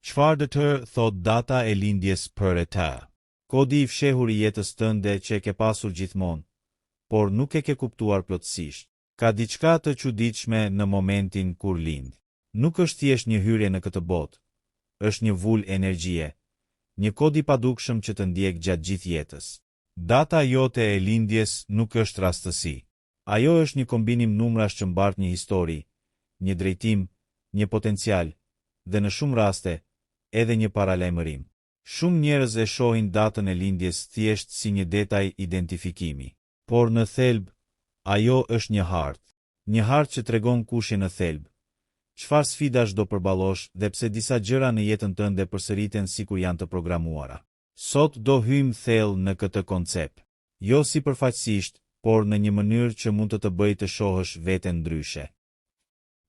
Çfarë do të thotë data e lindjes për të? Kodi i fshehur i jetës tënde që e ke pasur gjithmonë, por nuk e ke kuptuar plotësisht. Ka diçka të çuditshme në momentin kur lind. Nuk është thjesht një hyrje në këtë botë, është një vulë energjie, një kod i padukshëm që të ndjek gjatë gjithë jetës. Data jote e lindjes nuk është rastësi. Ajo është një kombinim numrash që mbart një histori, një drejtim, një potencial dhe në shumë raste, edhe një paralajmërim. Shumë njerëz e shohin datën e lindjes thjesht si një detaj identifikimi. Por në thelb, ajo është një hartë. Një hartë që tregon kush je në thelb, çfarë sfidash do përballosh dhe pse disa gjëra në jetën tënde përsëriten sikur janë të programuara. Sot do hyjmë thellë në këtë koncept. Jo sipërfaqësisht, por në një mënyrë që mund të të bëjë të shohësh veten ndryshe.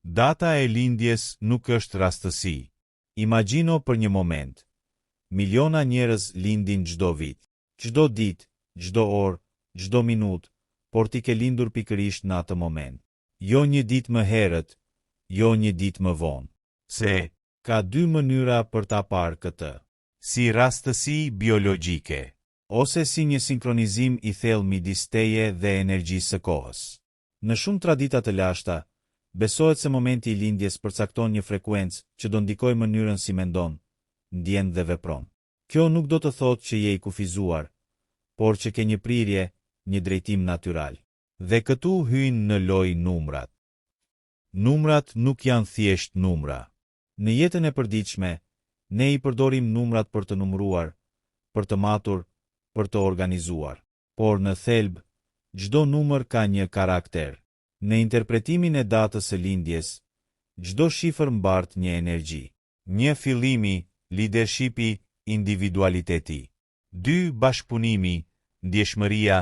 Data e lindjes nuk është rastësi. Imagjino për një moment. Miliona njerëz lindin çdo vit. Çdo ditë, çdo orë, çdo minutë, por ti ke lindur pikërisht në atë moment. Jo një ditë më herët, jo një ditë më vonë. Pse? Ka dy mënyra për ta parë këtë. Si rastësi biologjike. Ose si një sinkronizim i thellë midis teje dhe energjisë së kohës. Në shumë tradita të lashta, besohet se momenti i lindjes përcakton një frekuencë që do ndikojë mënyrën si mendon, ndjen dhe vepron. Kjo nuk do të thotë që je i kufizuar, por që ke një prirje, një drejtim natyral. Dhe këtu hyjnë në lojë numrat. Numrat nuk janë thjesht numra. Në jetën e përditshme, ne i përdorim numrat për të numëruar, për të matur, për të organizuar. Por në thelb, çdo numër ka një karakter. Në interpretimin e datës së lindjes, çdo shifër mbart një energji. Një fillimi, lidershipi, individualiteti. Dy bashkëpunimi, ndjeshmëria,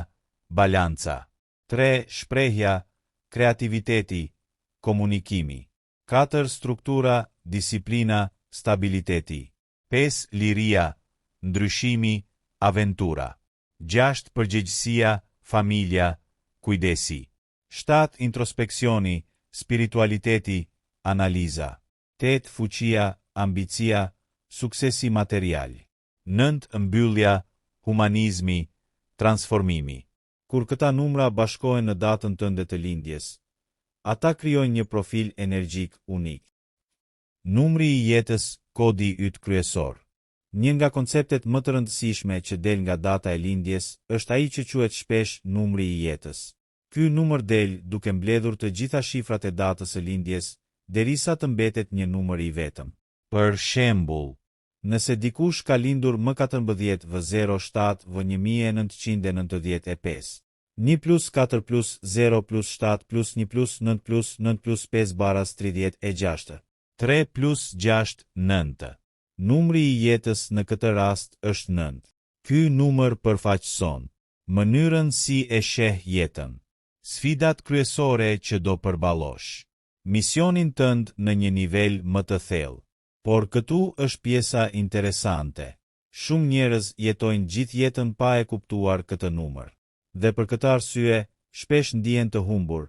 balanca. Tre shprehja, kreativiteti, komunikimi. Katër struktura, disiplina, stabiliteti. Pesë liria, ndryshimi, aventura. Gjashtë përgjegjësia, familja, kujdesi. Shtatë introspeksioni, spiritualiteti, analiza. Tetë fuqia, ambicia, suksesi material. Nëntë mbyllja, humanizmi, transformimi. Kur këta numra bashkohen në datën tënde të lindjes, ata krijojnë një profil energjik unik. Numri i jetës, kodi yt kryesor. Një nga konceptet më të rëndësishme që del nga data e lindjes është ai që quhet shpesh numri i jetës. Ky numër del duke mbledhur të gjitha shifrat e datës së lindjes derisa të mbetet një numër i vetëm. Për shembull, Nëse dikush ka lindur më 14 V 07 V 1995, 1 plus 4 plus 0 plus 7 plus 1 plus 9 plus 9 plus 5 baras 36. 3 plus 6, 9. Numri i jetës në këtë rast është 9. Ky numër përfaqëson mënyrën si e sheh jetën, sfidat kryesore që do përballosh, misionin tënd në një nivel më të thellë. Por këtu është pjesa interesante. Shumë njerëz jetojnë gjithë jetën pa e kuptuar këtë numër. Dhe për këtë arsye, shpesh ndihen të humbur,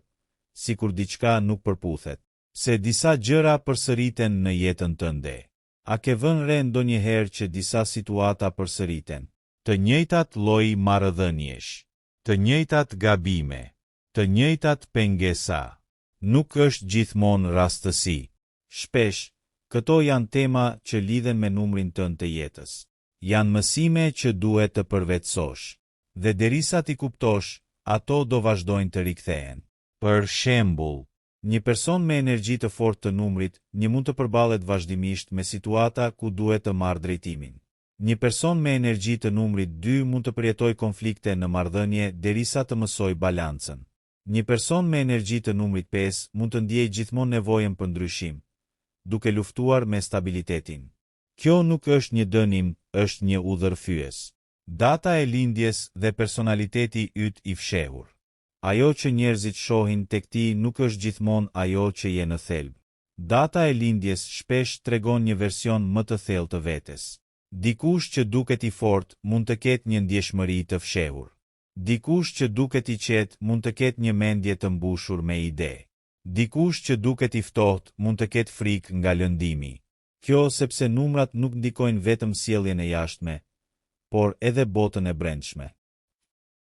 sikur diçka nuk përputhet. Se disa gjëra përsëriten në jetën tënde. A ke vënë re ndonjëherë që disa situata përsëriten? Të njëjtat lloj marrëdhëniesh, të njëjtat gabime, të njëjtat pengesa. Nuk është gjithmonë rastësi. Shpesh, këto janë tema që lidhen me numrin tënd të jetës. Janë mësime që duhet të përvetësosh. Dhe derisa t'i kuptosh, ato do vazhdojnë të rikthehen. Për shembull, Një person me energji të fortë të numrit, një mund të përballet vazhdimisht me situata ku duhet të marrë drejtimin. Një person me energji të numrit 2 mund të përjetojë konflikte në marrëdhënie derisa të mësojë balancën. Një person me energji të numrit 5 mund të ndiejë gjithmonë nevojën për ndryshim, duke luftuar me stabilitetin. Kjo nuk është një dënim, është një udhërrëfyes. Data e lindjes dhe personaliteti yt i fshehur. Ajo që njerëzit shohin tek ti nuk është gjithmonë ajo që je në thelb. Data e lindjes shpesh tregon një version më të thellë të vetes. Dikush që duket i fortë mund të ketë një ndjeshmëri të fshehur. Dikush që duket i qetë mund të ketë një mendje të mbushur me ide. Dikush që duket i ftohtë mund të ketë frikë nga lëndimi. Kjo sepse numrat nuk ndikojnë vetëm sjelljen e jashtme, por edhe botën e brendshme.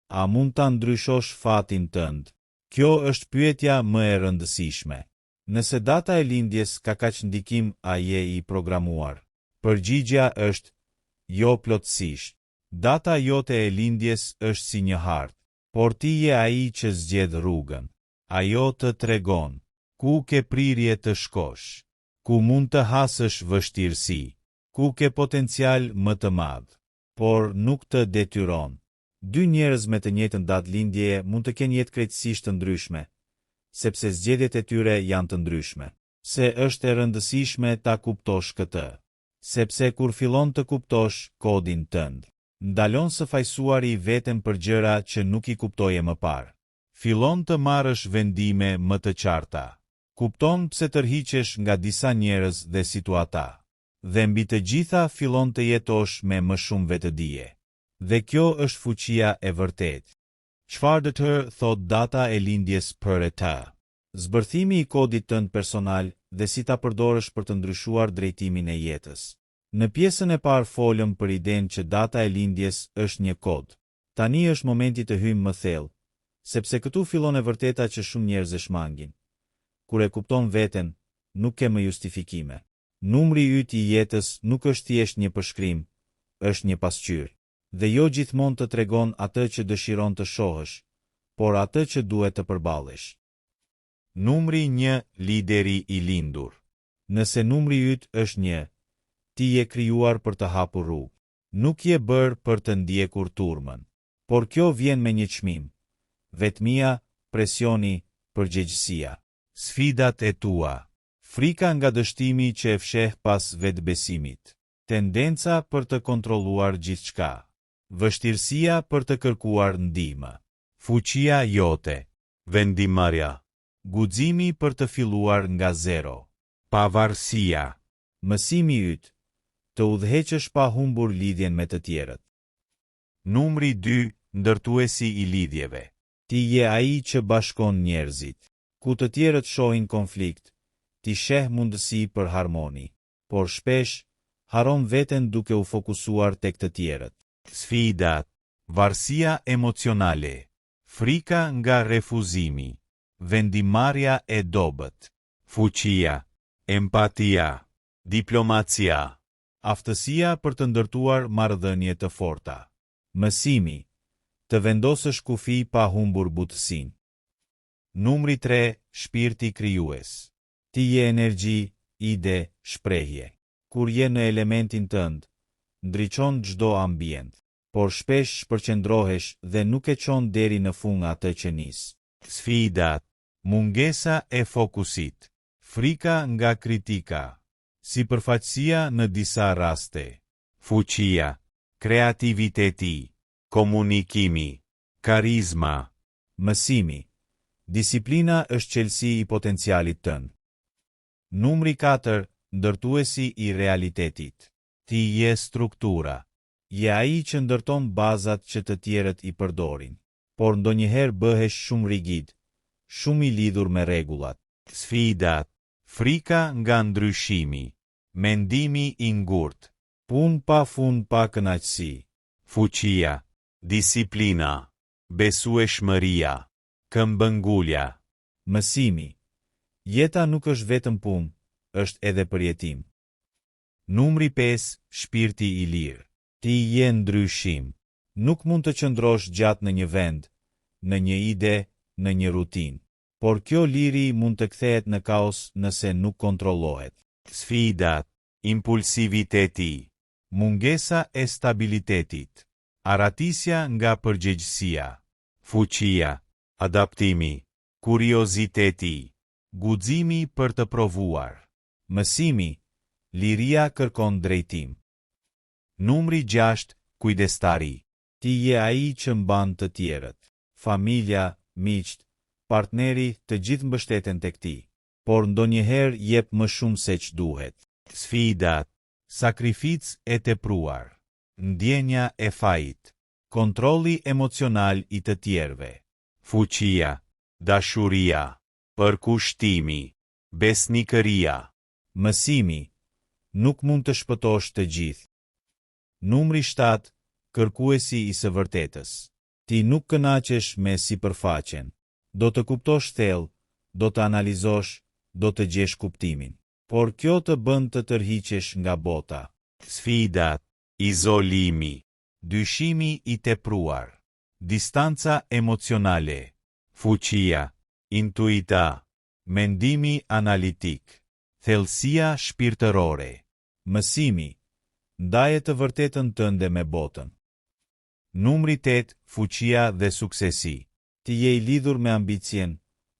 A mund ta ndryshosh fatin tënd? Kjo është pyetja më e rëndësishme. Nëse data e lindjes ka kaq ndikim a je i programuar? Përgjigja është jo plotësisht. Data jote e lindjes është si një hartë. Por ti je ai që zgjedh rrugën. Ajo të tregon. Ku ke prirje të shkosh. Ku mund të hasësh vështirësi. Ku ke potencial më të madh. Por nuk të detyron. Dy njerëz me të njëjtën datë lindjeje mund të kenë jetë krejtësisht të ndryshme, sepse zgjedhjet e tyre janë të ndryshme. Pse është e rëndësishme ta kuptosh këtë? Sepse kur fillon të kuptosh kodin tënd. Ndalon së fajësuari veten për gjëra që nuk i kuptoje më parë. Fillon të marrësh vendime më të qarta. Kupton pse tërhiqesh nga disa njerëz dhe situata. Dhe mbi të gjitha fillon të jetosh me më shumë vetëdije. Dhe kjo është fuqia e vërtetë. Çfarë do të thotë data e lindjes për ty? Zbërthimi i kodit tënd personal dhe si ta përdorësh për të ndryshuar drejtimin e jetës. Në pjesën e parë folëm për idenë që data e lindjes është një kod. Tani është momenti të hyjmë më thellë, sepse këtu fillon e vërteta që shumë njerëz e shmangin. Kur e kupton veten, nuk ke më justifikime. Numri yt i jetës nuk është thjesht një përshkrim, është një pasqyrë. Dhe jo gjithmonë të tregon atë që dëshiron të shohësh, por atë që duhet të përballesh. Numri një, lideri i lindur. Nëse numri yt është një, ti je krijuar për të hapur rrugë. Nuk je bërë për të ndjekur turmën. Por kjo vjen me një çmim. Vetmia, presioni, përgjegjësia. Sfidat e tua. Frika nga dështimi që e fsheh pas vetëbesimit. Tendenca për të kontrolluar gjithçka. Vështirësia për të kërkuar ndihmë. Fuqia jote. Vendimmarrja. Guximi për të filluar nga zero. Pavarësia. Mësimi yt, të udhëheqësh pa humbur lidhjen me të tjerët. Numri dy, ndërtuesi i lidhjeve. Ti je ai që bashkon njerëzit. Ku të tjerët shohin konflikt, ti sheh mundësi për harmoni. Por shpesh, harron veten duke u fokusuar tek të tjerët. Sfidat. Varësia emocionale. Frika nga refuzimi. Vendimmarrja e dobët. Fuqia. Empatia. Diplomacia. Aftësia për të ndërtuar marrëdhënie të forta. Mësimi, Të vendosësh kufij pa humbur butësinë. Numri tre, Shpirti krijues. Ti je energji, ide, shprehje. Kur je në elementin tënd, ndriçon çdo ambient. Por shpesh shpërqendrohesh dhe nuk e çon deri në fund atë që nis. Sfidat. Mungesa e fokusit. Frika nga kritika. Sipërfaqësia në disa raste. Fuqia. Kreativiteti. Komunikimi. Karizma. Mësimi, Disiplina është çelësi i potencialit tënd. Numri katër, Ndërtuesi i realitetit. Ti je struktura. Je ai që ndërton bazat që të tjerët i përdorin. Por ndonjëherë bëhesh shumë rigid, shumë i lidhur me rregullat. Sfidat. Frika nga ndryshimi. Mendimi i ngurtë. Punë pa fund pa kënaqësi. Fuqia. Disiplina. Besueshmëria. Këmbëngulja. Mësimi, Jeta nuk është vetëm punë, është edhe përjetim. Numri pesë, Shpirti i lirë. Ti je ndryshim. Nuk mund të qëndrosh gjatë në një vend, në një ide, në një rutinë. Por kjo liri mund të kthehet në kaos nëse nuk kontrollohet. Sfidat. Impulsiviteti. Mungesa e stabilitetit. Arratisja nga përgjegjësia. Fuqia. Adaptimi. Kurioziteti. Guximi për të provuar. Mësimi, Liria kërkon drejtim. Numri gjashtë, Kujdestari. Ti je ai që mban të tjerët. Familja, miqtë, partneri, të gjithë mbështeten tek ti. Por ndonjëherë jep më shumë seç duhet. Sfidat. Sakrificë e tepruar. Ndjenja e fajit. Kontrolli emocional i të tjerëve. Fuqia. Dashuria. Përkushtimi. Besnikëria. Mësimi, Nuk mund të shpëtosh të gjithë. Numri 7, kërkuesi i së vërtetës. Ti nuk kënaqesh me sipërfaqen. Do të kuptosh thellë, do të analizosh, do të gjesh kuptimin. Por kjo të bën të tërhiqesh nga bota. Sfidat, izolimi, dyshimi i tepruar, distanca emocionale, fuqia, intuita, mendimi analitik, thellësia shpirtërore. Mësimi, ndaje të vërtetën tënde me botën. Numri 8, fuqia dhe suksesi. Ti je i lidhur me ambicien,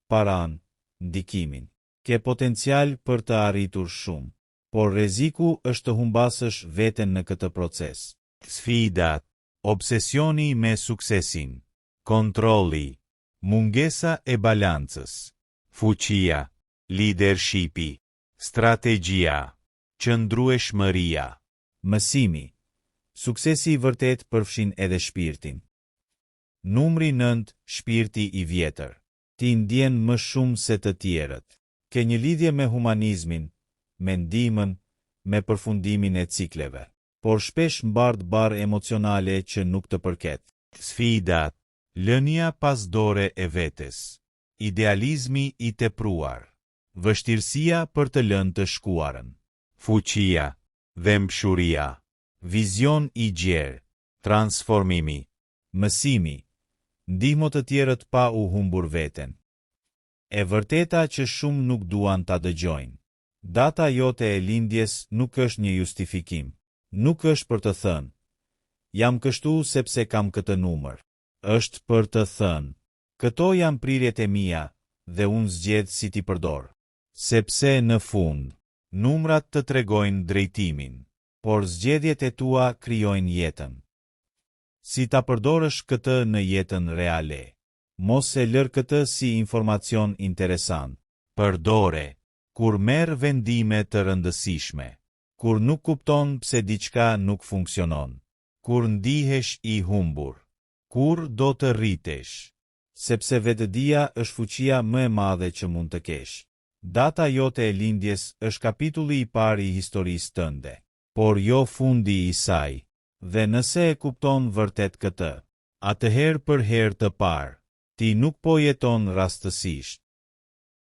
paranë, ndikimin. Ke potencial për të arritur shumë, por rreziku është të humbasësh veten në këtë proces. Sfidat, obsesioni me suksesin, kontrolli, mungesa e balancës, fuqia, leadershipi, strategjia, qëndrueshmëria. Mësimi, suksesi i vërtetë përfshin edhe shpirtin. Numri 9, shpirti i vjetër. Ti ndjen më shumë se të tjerët. Ke një lidhje me humanizmin, me ndihmën, me përfundimin e cikleve. Por shpesh mbart barrë emocionale që nuk të përket. Sfidat, lënia pas dore e vetes, idealizmi i tepruar, vështirësia për të lënë të shkuarën, fuqia, dhembshuria, vizion i gjerë, transformimi. Mësimi, ndihmo të tjerët pa u humbur veten. E vërteta që shumë nuk duan ta dëgjojnë. Data jote e lindjes nuk është një justifikim. Nuk është për të thënë. Jam kështu sepse kam këtë numër. Është për të thënë. Këto janë prirjet e mia dhe unë zgjedh si t'i përdor. Sepse në fund, numrat të tregojnë drejtimin, por zgjedhjet e tua krijojnë jetën. Si ta përdorësh këtë në jetën reale? Mos e lër këtë si informacion interesant. Përdore, kur merr vendime të rëndësishme, kur nuk kupton pse diçka nuk funksionon, kur ndihesh i humbur, kur do të rritesh. Sepse vetëdija është fuqia më e madhe që mund të kesh. Data jote e lindjes është kapitulli i parë i historisë tënde, por jo fundi i saj. Dhe nëse e kupton vërtet këtë, atëherë për herë të parë, ti nuk po jeton rastësisht.